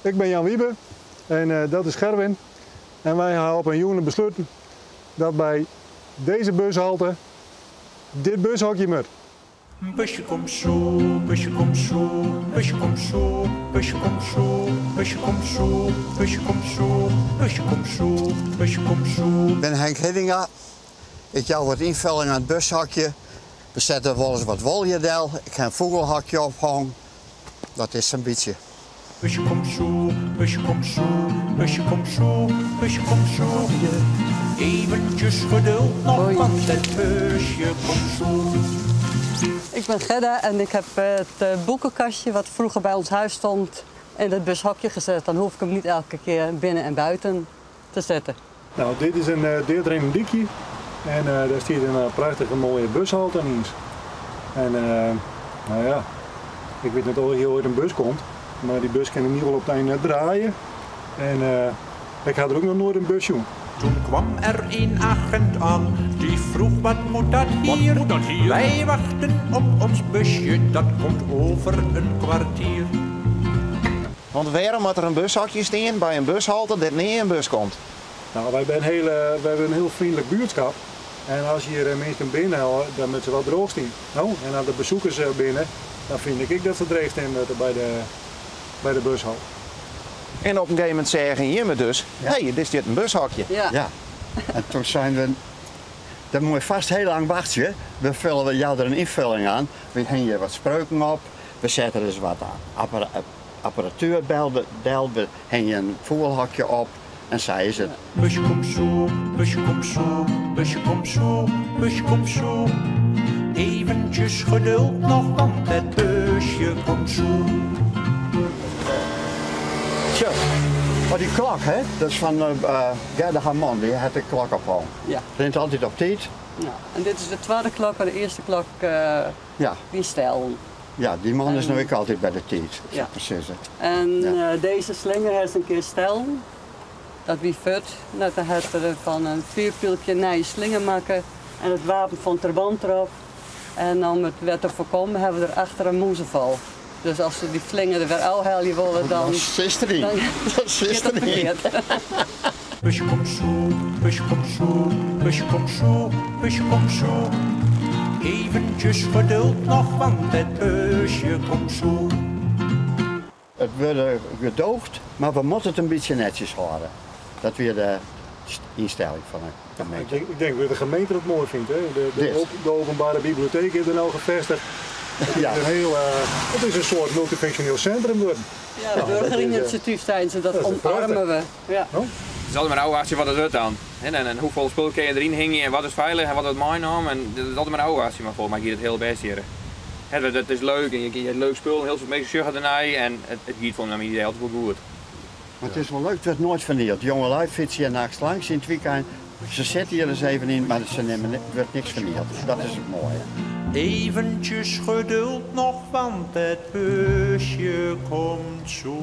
Ik bin Jan Wiebe en dat is Gerwin. En wy ha op in jûn besluten dat by dizze bushalte dit bushokje moat. Busje komt zo, busje komt zo, busje komt zo, busje komt zo, busje komt zo, busje komt zo, busje komt zo, busje komt zo. Ik bin Henk Hiddinga. Ik jou wat ynfolling oan it bushokje. We sette wolris wat wol hjir del. Ik ha in fûgelhokje ophongen. Dat is sa'n bytsje. Busje komt zo, busje komt zo, busje komt zo, busje komt zo. Eventjes geduld nog, want het busje komt zo. Ik ben Gerda en ik heb het boekenkastje wat vroeger bij ons huis stond in het bushokje gezet. Dan hoef ik hem niet elke keer binnen en buiten te zetten. Nou, dit is in deadrinnend dykje en dêr stiet in prachtige moaie bushalte yn. En nou ja, ik wit net oft hjir oait in bus komt, mar dy bus kin yn ieder gefal op it ein net draaie. En ik ha der ek noch noait in bus sjoen. Toen kwam er een agent aan, die vroeg wat moet dat hier? Wat moet dat hier? Wij wachten op ons busje, dat komt over een kwartier. Want wêrom moat der in bushokje stean by in bushalte dêr't nea in bus komt? Nou, wy binne hiel, wy hawwe in hiel freonlik buertskip. En as hjir minsken binne, dan moatte se wol droech stean. No, en as der besikers binne, dan fyn ik ek dat se dreech stean moatte by de bushalte. En op in gegeven momint seagen jimme dus, hé, dêr stiet in bushokje. Ja. Ja. En toen zijn we, dan moet je vast heel lang wachten. We vullen, we jouwen er een invulling aan. We hangen hier wat spreuken op. We zetten er eens wat apparatuur bij, we hangen een vogelhokje op. En zij is het. Busje komt zo, busje komt zo, busje komt zo, busje komt zo. Eventjes geduld nog, want het busje komt zo. Zo, maar die klok, hè, dat is van Gerda Hamon, die heeft de klok opgehangen. Ja. Rint altyd op tiid. Ja. En dit is de tweede klok en de eerste klok die stellen. Ja, die man is nu ook altyd by de tiid. Ja. Precies. En Ja. deze slinger heeft een keer stellen. Dat wie fut, nou, dan had er van een vuurpijltje naar je slinger maken en het wapen van Terbant erop. En om het weer te voorkomen hebben we er achter een moezeval. Dus als ze die slinger er weer afhalen willen, dan Dat is er niet. dan Dat is gaat dat er niet. verkeerd. Busje komt zo, busje komt zo, busje komt zo, busje komt zo. Eventjes geduld nog, want het busje komt zo. Het wordt gedoogd, maar we moeten het een beetje netjes houden. Dat weer de instelling van de gemeente. Ik denk dat de gemeente het mooi vindt. Hè? Dit. De openbare bibliotheek is er nou gevestigd. Het Ja. is een heel, het is een soort multifunctioneel centrum geworden. Ja, burgerinitiatief zijn ze, dat Dat is omarmen prachtig. we. Ja. No? Het is altijd maar afwachten wat het wordt dan. En hoeveel spul kun je erin hangen en wat is veilig en wat wordt meegenomen. En dat is altijd maar afwachten, maar volgens mij gaat het heel best hier. Hè, dat is leuk en je hebt leuk spul en heel veel mensen zeggen ernaar en het gaat voor mijn idee altijd wel goed. Maar het is wel leuk, het werd nooit vernield. Jongelui fietsen hier nachts langs in het weekend. Ze zitten hier eens even in, maar ze nemen, het wordt niks vernield. Dat is het mooie. Eventjes geduld nog, want het busje komt zo.